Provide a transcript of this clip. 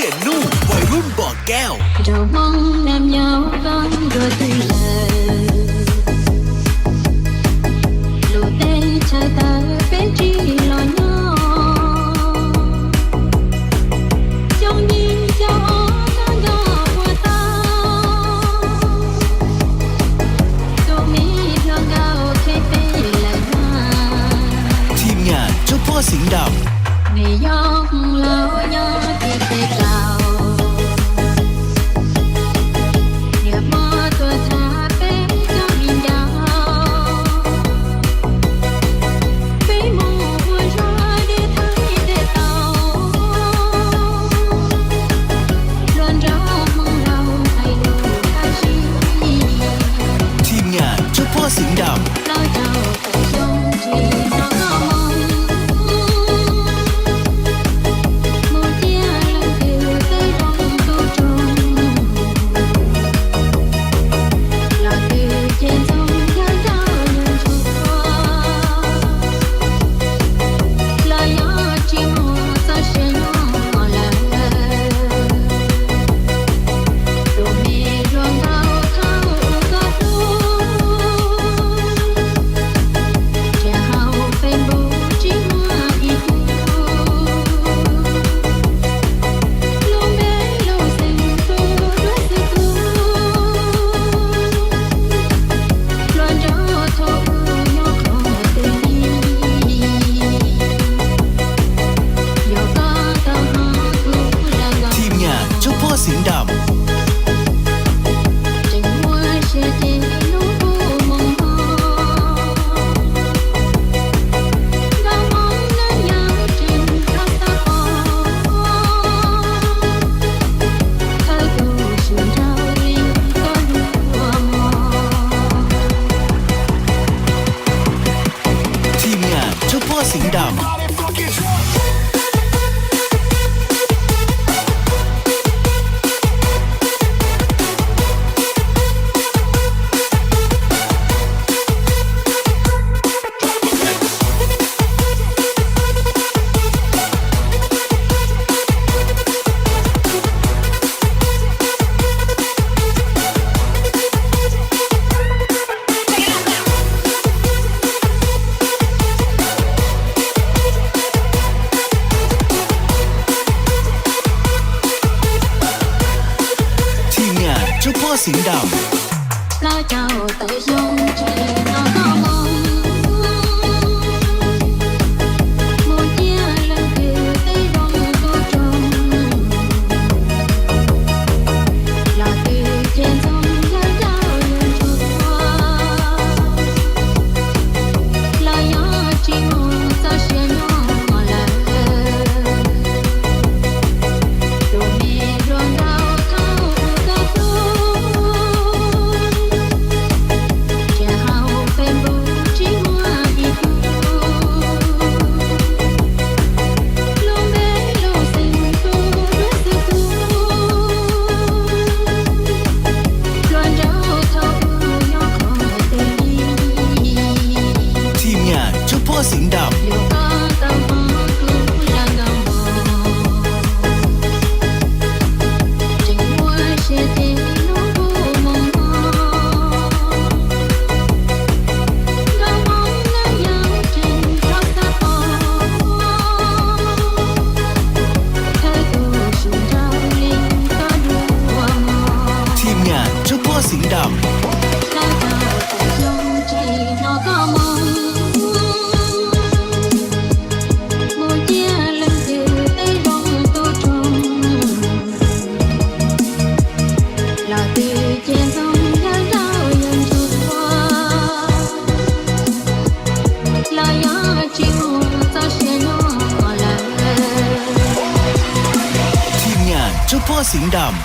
Tiam nuj Vayrun Npom Kaus. Nraug Hmoob neeg nyob koj ntuag twg lawm, lub teb chaws tawg peb tsis los nyob, xyoo yim xyoo ob nyob nco puas tau, tus me hluas nkauj qhia peb lawm na. Thim Nyas Tsuj Phuaj Xeev Nram. Nws yog hluas nraug nyob tim peb tau, niam hmoob tuaj tham peb cov viv ncaus, peb mus ua zog deb thaiv deb tau, hluas nraug hmoob laus hais lus kaj zib. Thim Nyas Tsuj Phuaj Xeev Nram. Plaub caug tawm xyoo tsis hnov koj moo, mus ciaj leej twg twb zoo tu rog, los twg ces ntxoov yog nrauj yog ntsuag, los yog tsis muaj txoj sia nyob lawm. Tus me hluas nkauj thaum koj hlub, nrhiav hauv Facebook tsis muaj ib tug, lub npe lub xeem hlub duab xwb tug, hluas nraug thaum ub nyob qhov twg li, yog koj tau hnov kuv lawm los. Thim Nyas Tsuj Phuaj Xeev Nram. Tseem muaj sia ces hnub kuv mus no, nkauj Hmoob neej nyob tseem rov tau pom, thawj tus swm nraug li koj lub ua mog. Thim Nyas Tsuj Phuaj Xeev Nram. Thim Nyas Tsuj Phuaj Xeev Nram. Plaub caug tawm xyoo tsis hnov koj moo, mus ciaj leej twg twb zoo tu rog, los twg ces ntxoov yog nrauj yog ntsuag, los yog tsis muaj txoj sia nyob lawm. Tus me hluas nkauj thaum ub koj hlub, nrhiav hauv Facebook tsis muaj ib tug, lub npe lub xeem hlub duab xwb tug, hluas nraug thaum ub nyob qhov twg li. Thim Nyas Tsuj Phuaj Xeev Nram. Yog koj tau hnov kuv lawm los, tseem muaj sia ces hnub kuv mus no, nkauj Hmoob neej nyob tseem rov tau pom, thawj tus swm nraug li koj lub ua mog. Thim Nyas Tsuj Phuaj Xeev Nram. Plaub caug tawm xyoo tsis hnov koj moo, mus ciaj leej twg twb zoo tu rog, los twg ces ntxoov yog nrauj yog ntsuag, los yog tsis muaj txoj sia nyob lawm. Thim Nyas Tsuj Phuaj Xeev Nram.